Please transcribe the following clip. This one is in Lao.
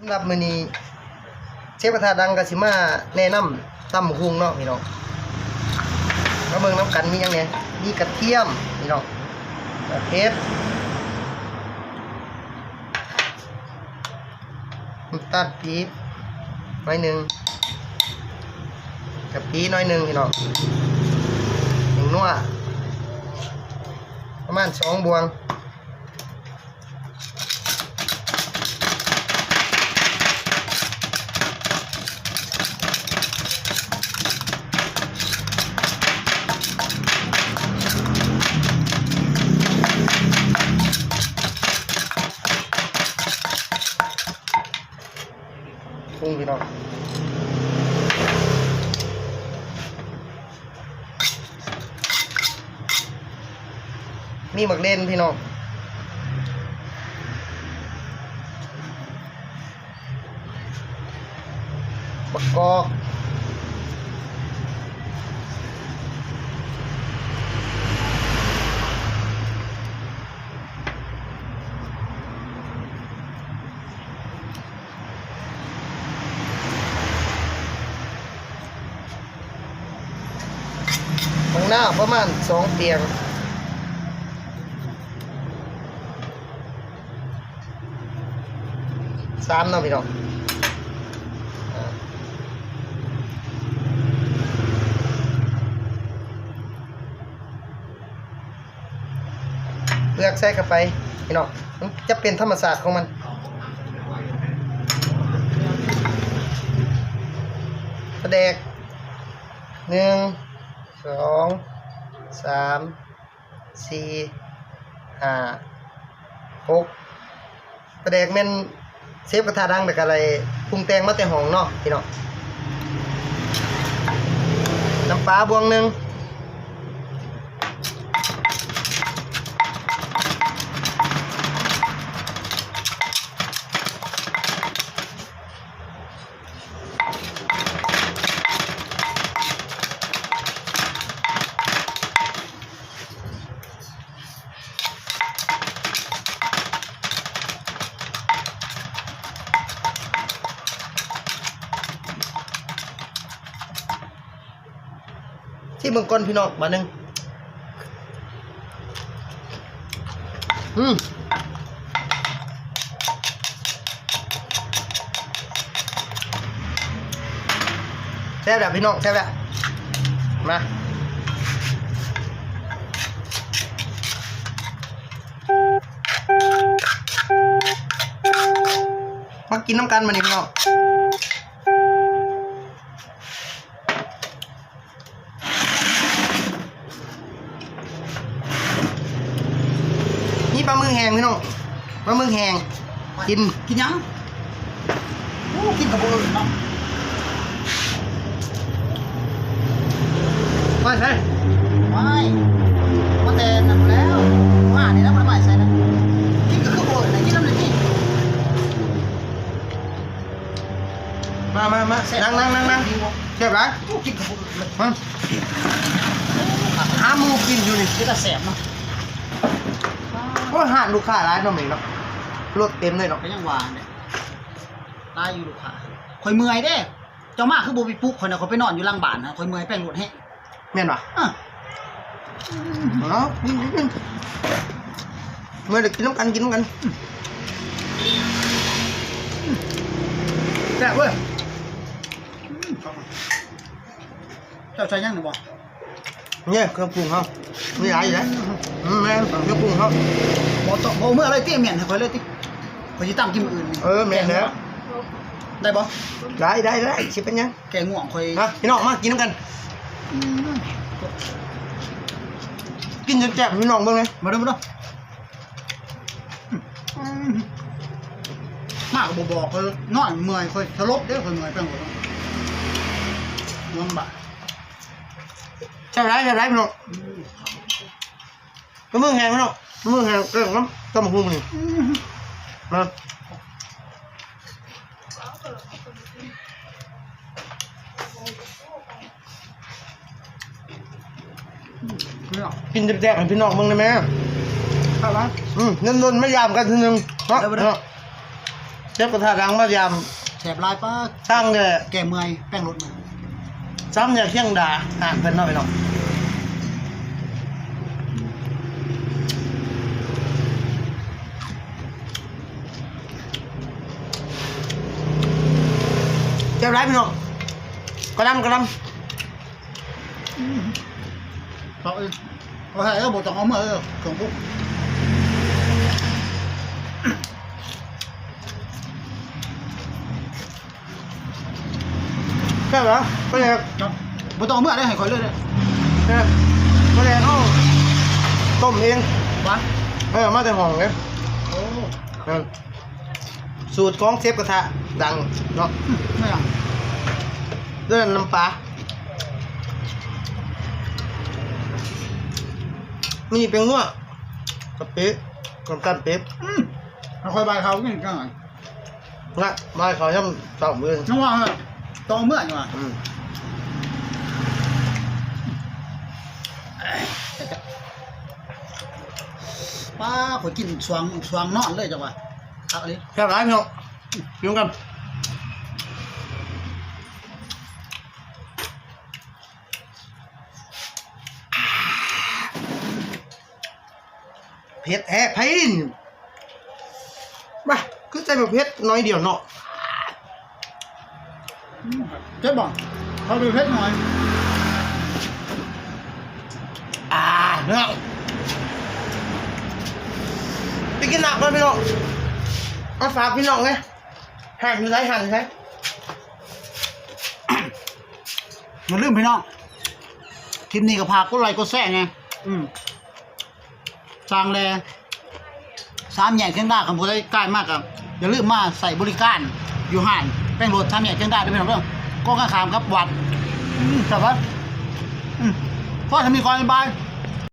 ສຳລັບມື້ນີ້ ເຊຟກະທະດັງກໍຊິມາແນະນຳຕຳບັກຫຸ່ງເນາະພີ່ນ້ອງ. ມາເບິ່ງນຳກັນມີຫຍັງແດ່. ມີກະທຽມພີ່ນ້ອງ, ກະເຜັດ, ນ້ຳຕານປີບໜ້ອຍໜຶ່ງ, ກະປິໜ້ອຍໜຶ່ງພີ່ນ້ອງ, ຜົງນົວປະມານສອງບ່ວງ. ປຸງພີ່ນ້ອງ. ມີໝາກເດັ່ນພີ່ນ້ອງ, ບັກກອກ. ບັກນາວປະມານສອງປຽງ ສາມເນາະພີ່ນ້ອງ. ເປືອກໃສ່ເຂົ້າໄປພີ່ນ້ອງ, ມັນຈະເປັນທຳມະຊາດຂອງມັນ. ປາແດກ ໜຶ່ງ ສອງ ສາມ ສີ່ ຫ້າ ຫົກ. ປາແດກແມ່ນ ເຊຟກະທະດັງ ແລ້ວກໍໄດ້ປຸງແຕ່ງມາແຕ່ຫ້ອງເນາະພີ່ນ້ອງ. ນ້ຳປາບ່ວງໜຶ່ງ. ຊີມເບິ່ງກ່ອນພີ່ນ້ອງ ບາດໜຶ່ງ. ອືມ ແຊບແລ້ວພີ່ນ້ອງ ແຊບແລ້ວ. ມາ ມາກິນນຳກັນບາດນີ້ພີ່ນ້ອງ. ນີ້ປາໝຶກແຫ້ງພີ່ນ້ອງ ປາໝຶກແຫ້ງ. ກິນ ກິນຫຍັງ? ໂອ້ ກິນກະບໍ່ເອີ່ນເນາະ. ມາໃສ? ມາ ມາແຕ່ນັ້ນແລ້ວ ມານີ້ແຫຼະ ບໍ່ໄດ້ມາໃສນະ. ກິນກະຄືບໍ່ເອີ່ນນະ ກິນນຳແດ່ຕິ. ມາ ມາ ມາ ແຊບ ນັ່ງ ນັ່ງ ນັ່ງ ນັ່ງ. ແຊບຫຼາຍ. ໂອ້ ກິນກະບໍ່ເອີ່ນເລີຍ. ຫາໝູ່ກິນຢູ່ນີ້ ເປັນຕາແຊບເນາະ. ໂອ້ຍ ຮ້ານລູກຄ້າຫຼາຍເນາະມື້ນີ້ເນາະ ລົດເຕັມເລີຍເນາະ. ກໍຍັງວ່າແຫຼະ ຫຼາຍຢູ່ລູກຄ້າ. ຂ້ອຍເມື່ອຍເດ້ ເຈົ້າມາຄືບໍ່ໄປປຸກຂ້ອຍນະ ຂ້ອຍໄປນອນຢູ່ຫຼັງບ້ານນະ ຂ້ອຍເມື່ອຍແປ້ງລົດແຮງ. ແມ່ນບໍ່? ເອີ ເອົາ ກິນ ກິນ ກິນ ເມື່ອຍແລ້ວກິນນຳກັນ ກິນນຳກັນ. ແຊບເວີຍ. ເຈົ້າໃສ່ຫຍັງນີ້ບໍ່? ນີ້ເຄື່ອງປຸງເຮົາ ມີຫຼາຍຢູ່ເດ້. ອືມ ແມ່ນ ເຄື່ອງປຸງເຮົາ. ບໍ່ຕ້ອງ ບໍ່ເມືອເລີຍຕິ ມ້ຽນໃຫ້ຂ້ອຍເລີຍຕິ ຂ້ອຍຊິຕຳກິນມື້ອື່ນ. ເອີ ແມ່ນແລ້ວ. ໄດ້ບໍ່? ໄດ້ ໄດ້ ໄດ້ ຊິເປັນຫຍັງ. ແກງງ່ວງຂ້ອຍ. ມາ ພີ່ນ້ອງ ມາກິນນຳກັນ. ອືມ ກິນຈົນແຊບ ພີ່ນ້ອງເບິ່ງເລີຍ. ມາເດີ້ ມາເດີ້. ອືມ ມາກໍບໍ່ບອກຂ້ອຍ ນອນເມື່ອຍ ຂ້ອຍສະຫຼົບເດ້ ຂ້ອຍເມື່ອຍແປ້ງໂລດ. ລຳບາກ. ແຊບຫຼາຍ ແຊບຫຼາຍ ພີ່ນ້ອງ. ປາໝຶກແຫ້ງເນາະ ປາໝຶກແຫ້ງ ເອີ ນຳຕຳບັກຫຸ່ງນີ້. ອືມ ມາ ກິນແຊບໆ ໃຫ້ພີ່ນ້ອງເບິ່ງໄດ້ແມ. ເອົາລະ ອືມ ດົນໆ ມາຢາມກັນເທື່ອໜຶ່ງເນາະ. ເອົາ ເອົາ ເນາະ ແຊ ຊຟກະທະດັງມາຢາມ ແຊບຫຼາຍປາດ ທາງແດ່ ແກ້ເມື່ອຍ ແປ້ງລົດມາ ຊາມແຍກຄຽງດາ ຮ້ານເພິ່ນເນາະພີ່ນ້ອງ. ແຊບຫຼາຍພີ່ນ້ອງ ກະດຳ ກະດຳ. ອືມ ເຂົາເອີ ເຂົາໃຫ້ເອີ ບໍ່ຕ້ອງເອົາເມືອເອີ ເຄື່ອງປຸງ. ແຊບຫວາ? ປາແດກ ບໍ່ຕ້ອງເອົາເມືອເດີ ໃຫ້ຂ້ອຍເລີຍເດີ. ແຊບ ປາແດກເຮົາຕົ້ມເອງ ຫວາ? ເອີ ມາແຕ່ຫ້ອງເດ້. ໂອ້ ແມ່ນ. ສູດຂອງເຊຟກະທະດັງເນາະ. ອືມ ແມ່ນຫຍັງ? ດ້ວຍນ້ຳປາ. ມີແປ້ງນົວ ກະປິ ນ້ຳຕານປີບ. ອືມ ຂ້ອຍບາຍເຂົ້າກິນກັນ. ນະ ມາເຂົ້າຍາມເຊົ້າມື້. ຍັງວ່າ ຕ້ອງເມືອຢູ່ວ່າ. ອືມ ປ້າ ຂ້ອຍກິນຊ່ວງ ຊ່ວງນອນເລີຍ ຈັງຫວະ ຄັກອີ່ຫຼີ. ແຊບຫຼາຍພີ່ນ້ອງ ກິນນຳກັນ. ເຜັດແທ້ໄພນີ້ ມາ ຄືໃສ່ບັກເຜັດໜ້ອຍດຽວເນາະ. ອືມ ເຈັບບໍ່? ເຂົາເປັນເຜັດໜ້ອຍ. ອ່າ ພີ່ນ້ອງ ໄປກິນນ້ຳກ່ອນພີ່ນ້ອງ ມາຝາກພີ່ນ້ອງເດ້. ຮ້ານຢູ່ໃສ? ຮ້ານຢູ່ໃສ? ຢ່າລືມພີ່ນ້ອງ ຄລິບນີ້ກໍຝາກກົດໄລກົດແຊແດ່. ອືມ ຊ່າງແລ ສາມແຍກຄຽງດາ ຄັນຜູ້ໃດກາຍມາກໍຢ່າລືມມາໃຊ້ບໍລິການຢູ່ຮ້ານແປ້ງໂລດ ສາມແຍກຄຽງດາເດີພີ່ນ້ອງເດີ ກົງກັນຂ້າມກັບວັດ. ອືມ ແຊບຫວາ? ອືມ ພໍສ່ຳນີ້ກ່ອນ ບາຍບາຍ.